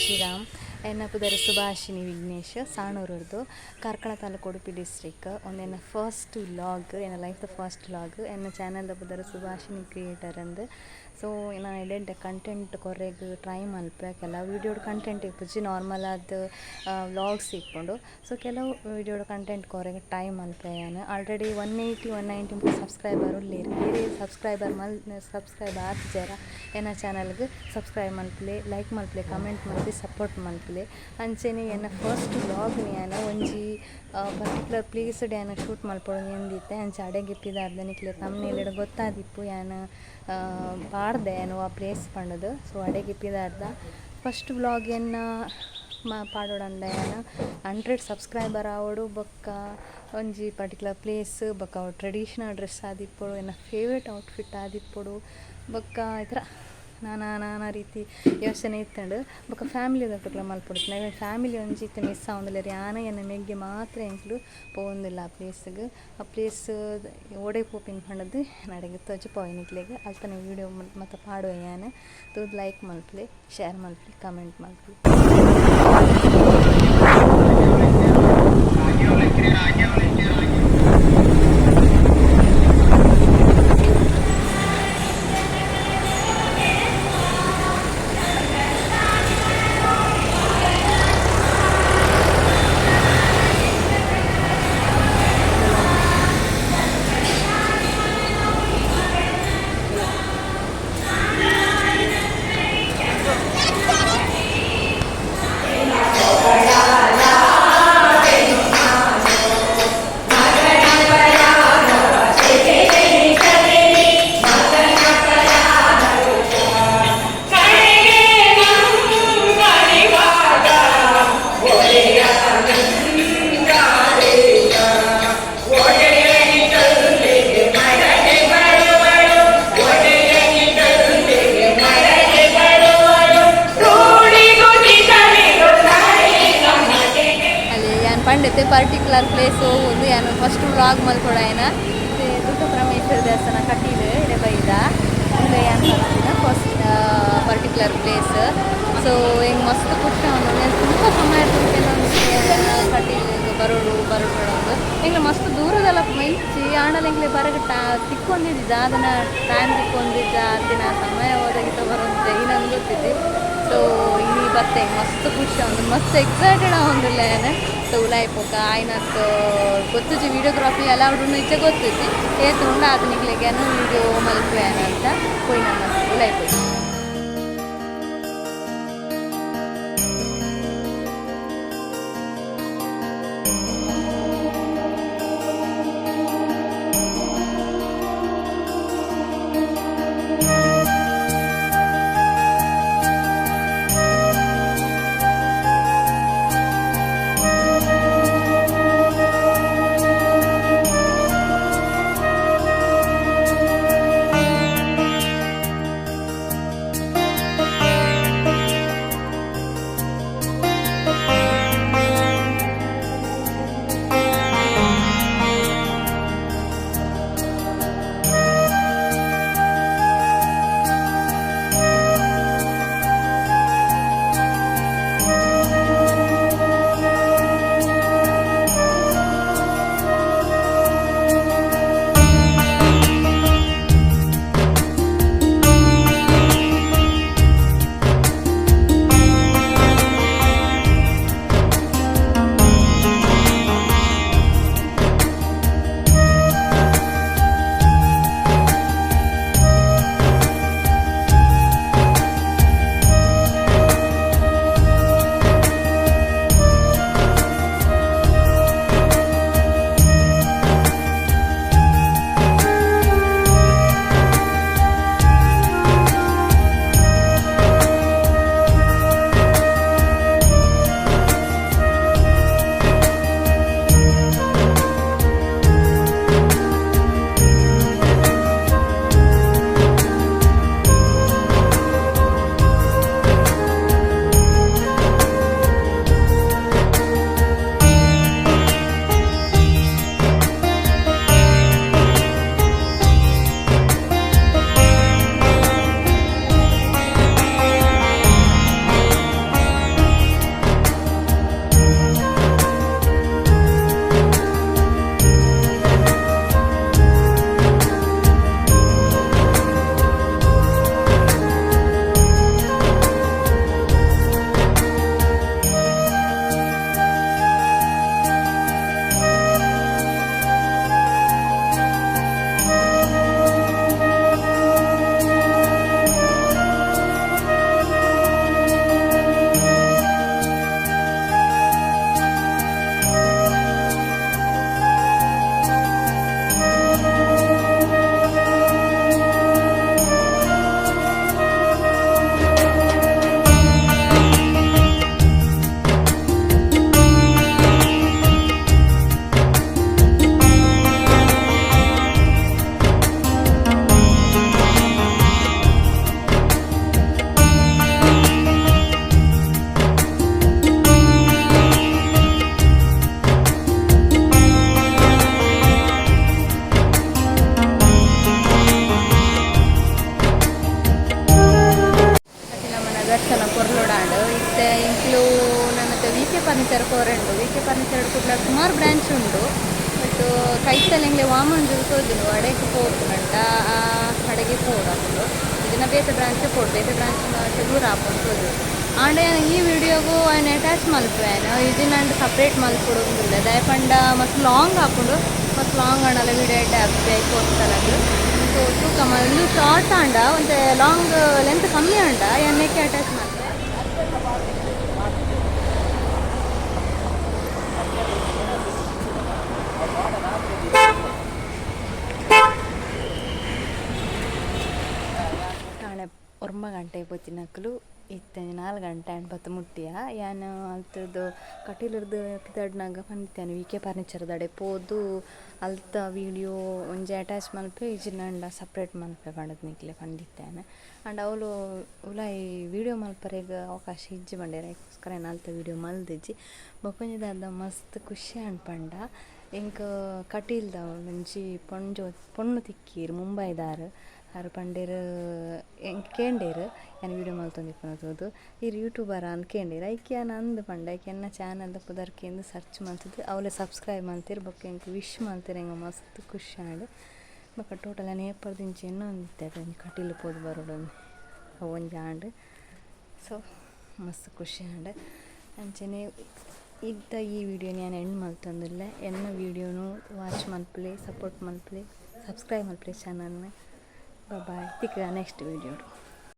ಶ್ರೀರಾಮ್ ಎನ್ನ ಪುದರ್ ಸುಭಾಷಿಣಿ ವಿಘ್ನೇಶ್ ಸಾಣೂರುರ್ದು ಕಾರ್ಕಳ ತಾಲೂಕು ಉಡುಪಿ ಡಿಸ್ಟ್ರಿಕ್ಟ್ ಒಂದೆನ್ನ ಫಸ್ಟ್ ವ್ಲಾಗ್ ಎನ್ನ ಲೈಫ್ ಫಸ್ಟ್ ವ್ಲಾಗ್ ಎನ್ನ ಚಾನೆಲ್ ದ ಪುದರ್ ಸುಭಾಷಿಣಿ ಕ್ರಿಯೇಟರ್ ಅಂದ್. ಸೊ ನಾನು ಎಡ್ಡೆ ಕಂಟೆಂಟ್ ಕೊರೆಗ್ ಟ್ರೈ ಮಲ್ಪೆ ಕೆಲವು ವೀಡಿಯೋಡ್ ಕಂಟೆಂಟ್ ಇಪ್ಪುಜಿ ನಾರ್ಮಲ್ ಆದ್ ವ್ಲಾಗ್ಸ್ ಇಪ್ಪುಂಡು. ಸೊ ಕೆಲವು ವೀಡಿಯೋಡ್ ಕಂಟೆಂಟ್ ಕೊರೆಗ್ ಟ್ರೈ ಮಲ್ಪೆ ಯಾನ್ ಆಲ್ರೆಡಿ 180 190 ಸಬ್ಸ್ಕ್ರೈಬರ್ ಉಲ್ಲೆರ್ ಏರೇ ಸಬ್ಸ್ಕ್ರೈಬರ್ ಮಲ್ ಸಬ್ಸ್ಕ್ರೈಬ್ ಆತಿಜರ ಎನ್ನ ಚಾನಲ್ಗ್ ಸಬ್ಸ್ಕ್ರೈಬ್ ಮಲ್ಪುಲೆ, ಲೈಕ್ ಮಲ್ಪುಲೆ, ಕಮೆಂಟ್ ಮಲ್ಪುಲೆ, ಸಪೋರ್ಟ್ ಮಲ್ಪುಲೆ. ಅಂಚೆನೆ ಎನ್ನ ಫಸ್ಟ್ ವ್ಲಾಗ್ ಯಾನ್ ಒಂಜಿ ಪರ್ಟಿಕ್ಯುಲರ್ ಪ್ಲೇಸ್ ಯಾನ್ ಶೂಟ್ ಮಲ್ಪೊಡು ಎಂದಿತ್ತೆ. ಅಂಚ ಅಡೆಗ್ ಪಿದಾರ್ದ ನಿಕ್ಲೆ ತಮ್ನೇಲ್ ಗೊತ್ತಾದಿಪ್ಪು ಯಾನ್ ಪಾಡ್ದೆ ಯಾನ್ ವಾ ಪ್ಲೇಸ್ ಪಂಡುದು. ಸೊ ಅಡೆಗ್ ಪಿದಾರ್ದ ಫಸ್ಟ್ ವ್ಲಾಗ್ ಎನ್ನ ಪಾಡೊಡಂಡ ಯಾನ್ 100 ಸಬ್ಸ್ಕ್ರೈಬರ್ ಆವೊಡು ಬೊಕ್ಕ ಒಂಜಿ ಪರ್ಟಿಕ್ಯುಲರ್ ಪ್ಲೇಸ್ ಬೊಕ್ಕ ಟ್ರೆಡಿಷನಲ್ ಡ್ರೆಸ್ ಆದಿಪ್ಪೊಡು, ಎನ್ನ ಫೇವರೇಟ್ ಔಟ್ಫಿಟ್ ಆದಿಪ್ಪೊಡು, ಬೊಕ್ಕ ಈ ಥರ ನಾನಾ ನಾನಾ ರೀತಿ ಯೋಚನೆ ಇತ್ತುಂಡು. ಬೊಕ್ಕ ಫ್ಯಾಮಿಲಿ ದೊಟ್ಟುಗ್ಲ ಮಲ್ಪೊಡು. ಫ್ಯಾಮಿಲಿ ಒಂಜಿ ಇತ್ತೆ ಮಿಸ್ ಆವೊಂದುಲ್ಲೆರ್. ಯಾನ್ ಎನ್ನ ಮೆಗ್ಗೆ ಮಾತ್ರ ಎಂಕ್ಲು ಪೋವೊಂದುಲ್ಲ ಆ ಪ್ಲೇಸ್ಗ್. ಆ ಪ್ಲೇಸ್ ಓಡೆ ಪೋಪಿನ ಪಂಡುದು ಅಡೆಗ್ ತೋಜಿಪಾವೆ ನಿಕ್ಲೆಗ್. ಅಲ್ತನೆ ವೀಡಿಯೋ ಮಾತ ಪಾಡುವೆ ಯಾನ್. ತೂದು ಲೈಕ್ ಮಲ್ಪುಲೆ, ಶೇರ್ ಮಲ್ಪುಲೆ, ಕಮೆಂಟ್ ಮಲ್ಪುಲೆ. ಪಂಡಿತೆ ಪರ್ಟಿಕ್ಯುಲರ್ ಪ್ಲೇಸ್ ಒಂದು ಯಾನು ಫಸ್ಟ್ ವ್ಲಾಗ್ ಮಲ್ಪೊಡಾಯಿನ ದುರ್ಗಾ ಪರಮೇಶ್ವರ ದೇವಸ್ಥಾನ ಕಟೀಲು ಇಡೆ ಬೈದ. ಉಂದು ಯಾನ್ ಪನ್ಪಿನ ಫಸ್ಟ್ ಪರ್ಟಿಕ್ಯುಲರ್ ಪ್ಲೇಸ್. ಸೊ ಎಂಕ್ ಮಸ್ತ್ ಖುಷಿ ಆವೊಂದುಂಡು. ಯಾನ್ ತುಂಬ ಸಮಯ ಕಟೀಲು ಬರೋಡು ಬರೋಡು ಒಂದು ಎಂಕ್ಲೆ ಮಸ್ತ್ ದೂರದಲ್ಲ ಇಜ್ಜಿ, ಆಂಡಲ ಎಂಕ್ಲೆ ಬರಗ್ ತಿಕ್ಕೊಂದಿಜ್ಜಿ, ದಾದನ ಟೈಮ್ ತಿಕ್ಕೊಂದಿಜ್ಜ ಅತ್ತಿನ ಸಮಯ ಒದಗಿತ ಬರೋದು ಇನ್ನೊಂದು ಗೊತ್ತಿದ್ದಿ. ಸೊ ಇನಿ ಬತ್ತೆ ಮಸ್ತ್ ಖುಷಿ ಆವೊಂದುಂಡು, ಮಸ್ತ್ ಎಕ್ಸೈಟೆಡ್ ಆವೊಂದುಲ್ಲೆ ಯಾನ್. ಸೊ ಉಲಾಯಿ ಪೋಕ ಆಯ್ನತ್ ಗೊತ್ತುಜಿ, ವಿಡಿಯೋಗ್ರಫಿ ಅಲೌಡ್ ಉಂಡು ಇಜ್ಜ ಗೊತ್ತುಜಿ, ಏತ್ ಉಂಡು ಆತ್ ನಿಕ್ಲೆಗ್ ಯಾನ್ ವಿಡಿಯೋ ಮಲ್ಪುವೆ ಅಂತ ಪೋಯಿ ನಮ ಉಲಾಯಿ ಪೋಯಿ. ವಾಮಂಜೂರು ತೋಜುಂಡು. ಅಡೆಗ್ ಪೋಪುನಂಟ ಅಡೆಗೆ ಪೋಡು ಅಕುಲು. ಇದನ್ನ ಬೇತೆ ಬ್ರಾಂಚ್ ಪೋಡು, ಬೇತೆ ಬ್ರಾಂಚ್ ದೂರ ಆಪುಂಡು ತೋಜುಂಡು. ಆಂಡ ಈ ವಿಡಿಯೋಗು ಐನ್ ಅಟ್ಯಾಚ್ ಮಲ್ಪುವೆನ್. ಇಜಿನಂಡ ಸಪ್ರೇಟ್ ಮಲ್ಪೊಡು ಉಂದುಲ್ಲೆ. ದಾಯೆ ಪಂಡ ಮಸ್ತ್ ಲಾಂಗ್ ಆಪುಂಡು. ಮಸ್ತ್ ಲಾಂಗ್ ಆಂಡಲ ವಿಡಿಯೋ ಎಡ್ಡೆ ಆಪುಜಿ ಐಕೋಸ್ಕರ. ಸೊ ತೂಕ, ಉಂದು ಶಾರ್ಟ್ ಆಂಡ, ಒಂತೆ ಲಾಂಗ್ ಲೆಂತ್ ಕಮ್ಮಿ ಆಂಡ ಯಾನ್ ನೆಕ್ಕೆ ಅಟ್ಯಾಚ್ ಮಲ್ಪೆ. ಕಾಣೆ 9 ಗಂಟೆ ಪೋತಿನಕುಲು. ಇತ್ತೆ 4 ಗಂಟೆ ಆಂಡ್ ಬತ್ತ್ ಮುಟ್ಟಿಯ. ಯಾನ್ ಅಲ್ತುರ್ದು ಕಟೀಲುರ್ದು ಪಿದಡ್ನಾಗ ಪಂತೇನೆ, ವಿ ಕೆ ಫರ್ನಿಚರ್ದಡೆ ಪೋದು ಅಲ್ತ ವೀಡಿಯೋ ಒಂಜಿ ಅಟ್ಯಾಚ್ ಮಲ್ಪೆ, ಇಜ್ಜಿಂಡ ಸಪ್ರೇಟ್ ಮಲ್ಪೆ ಪಂಡದ್ ನಿಕ್ಲೆ ಪಂದಿತ್ತೇನೆ. ಆಂಡ ಅವ್ಲು ಉಲಾಯಿ ವೀಡಿಯೋ ಮಲ್ಪರೆಗ್ ಅವಕಾಶ ಇಜ್ಜಿ ಪಂಡೆರ್. ಐಕೋಸ್ಕರ ಯಾನ್ ಅಲ್ತ ವೀಡಿಯೋ ಮಲ್ದಿಜಿ. ಬೊಕೊಂಜಿ ದಾದ ಮಸ್ತ್ ಖುಷಿ ಆಂಡ್ ಪಂಡ, ಎಂಕ್ ಕಟೀಲ್ದ ಒಂಜಿ ಪೊಂಜೊ ಪೊಣ್ಣು ತಿಕ್ಕೀರ್, ಮುಂಬೈದಾರ್. ಆರ್ ಪಂಡೆರ್, ಎಂಕ್ ಕೇಂಡೇರ್, ಯಾನ್ ವೀಡಿಯೋ ಮಲ್ತೊಂದಿಪ್ಪುನ ತೂದು, "ಈರ್ ಯೂಟ್ಯೂಬರಾ?" ಅಂದ್ ಕೇಂಡೇರ್. ಐಕ್ ಯಾನ್ ಅಂದ್ ಪಂಡೆ. ಐಕ್ ಎನ್ನ ಚಾನಲ್ದ ಪುದರ್ ಕೇಂದ್ ಸರ್ಚ್ ಮಲ್ತುದು ಅವ್ಲೆ ಸಬ್ಸ್ಕ್ರೈಬ್ ಮಲ್ತೆರ್. ಬೊಕ್ಕ ಎಂಕ್ ವಿಶ್ ಮಲ್ತೆರ್. ಎಂಕ್ ಮಸ್ತ್ ಖುಷಿ ಆಂಡ್. ಬೊಕ್ಕ ಟೋಟಲ್ ಯಾನ್ ಏಪರ್ದಿಂಚಿ ಎನ್ನೊಂದಿತ್ತೆ ಒಂಜಿ ಕಟೀಲು ಪೋದು ಬರೊಡು, ಅವು ಒಂಜಿ ಆಂಡ್. ಸೊ ಮಸ್ತ್ ಖುಷಿ ಆಂಡ್. ಅಂಚನೆ ಇತ್ತ ಈ ವಿಡಿಯೋನ ಯಾನ್ ಎಂಡ್ ಮಲ್ತೊಂದುಲ್ಲೆ. ಎನ್ನ ವೀಡಿಯೋನು ವಾಚ್ ಮಲ್ಪುಲೆ, ಸಪೋರ್ಟ್ ಮಲ್ಪುಲೆ, ಸಬ್ಸ್ಕ್ರೈಬ್ ಮಲ್ಪುಲೆ ಚಾನಲ್ನ. ಬಾಯ್, ತಿಕ್ಕ ನೆಕ್ಸ್ಟ್ ವೀಡಿಯೋಡು.